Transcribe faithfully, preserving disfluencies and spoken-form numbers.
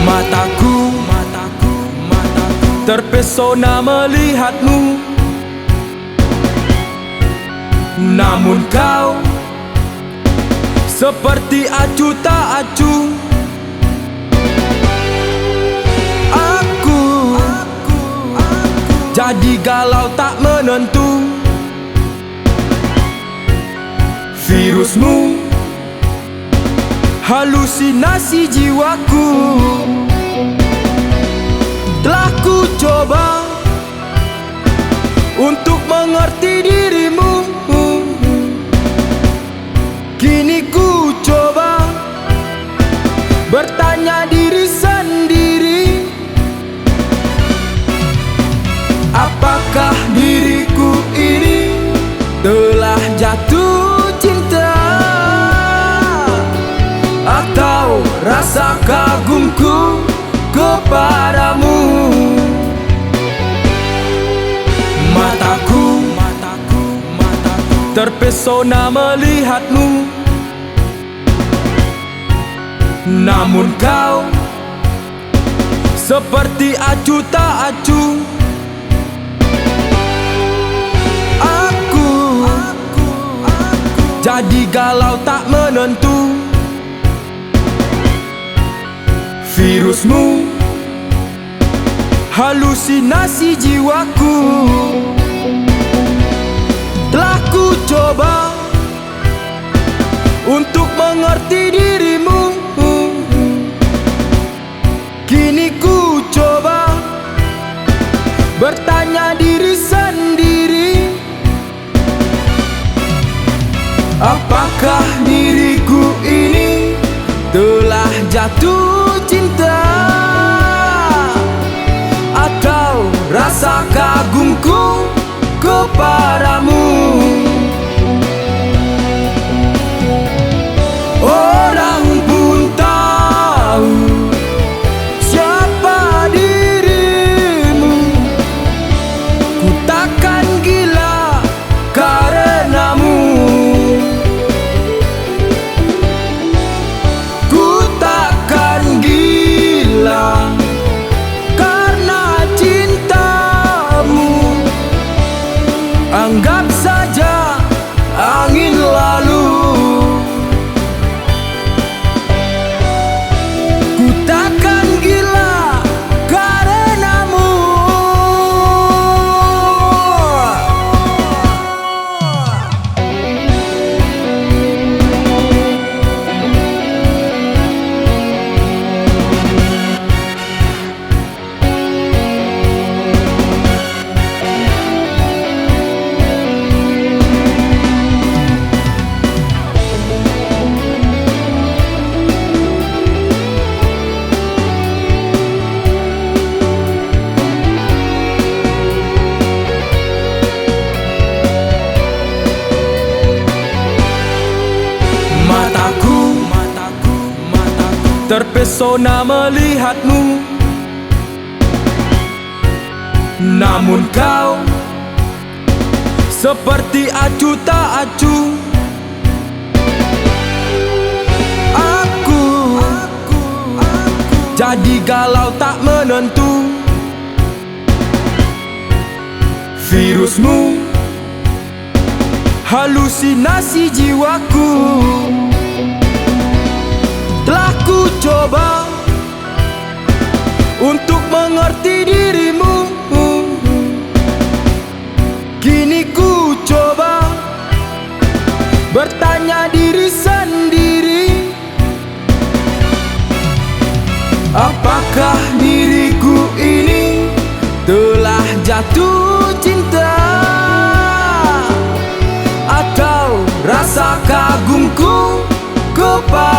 Mataku, mataku, mataku terpesona melihatmu. Namun kau seperti acuh tak acuh. Aku jadi galau tak menentu. Virusmu halusinasi jiwaku. Telah ku coba untuk mengerti dirimu. Kini ku coba bertanya diri sendiri, apakah diriku ini telah jatuh cinta, atau rasa kagumku kepadamu? Mataku, mataku, mataku terpesona melihatmu. Namun kau seperti acuh tak acuh. Aku jadi galau tak menentu. Virusmu halusinasi jiwaku. Telah ku coba untuk mengerti dirimu. Kini ku coba bertanya diri sendiri, apakah diriku ini telah jatuh cinta, atau rasa kagumku kepadamu? Orang pun tahu siapa dirimu. Ku takkan gila karenamu. Ku takkan gila karena cintamu. Anggap saja angin lalu. Ku takkan gila karenamu. Mataku, mataku, mataku terpesona melihatmu. Namun kau seperti acuh tak acuh. Aku jadi galau tak menentu. Virusmu halusinasi jiwaku. Telah ku coba untuk mengerti dirimu. Kini ku coba bertanya diri sendiri, apakah diriku ini telah jatuh cinta, atau rasa kagumku kepada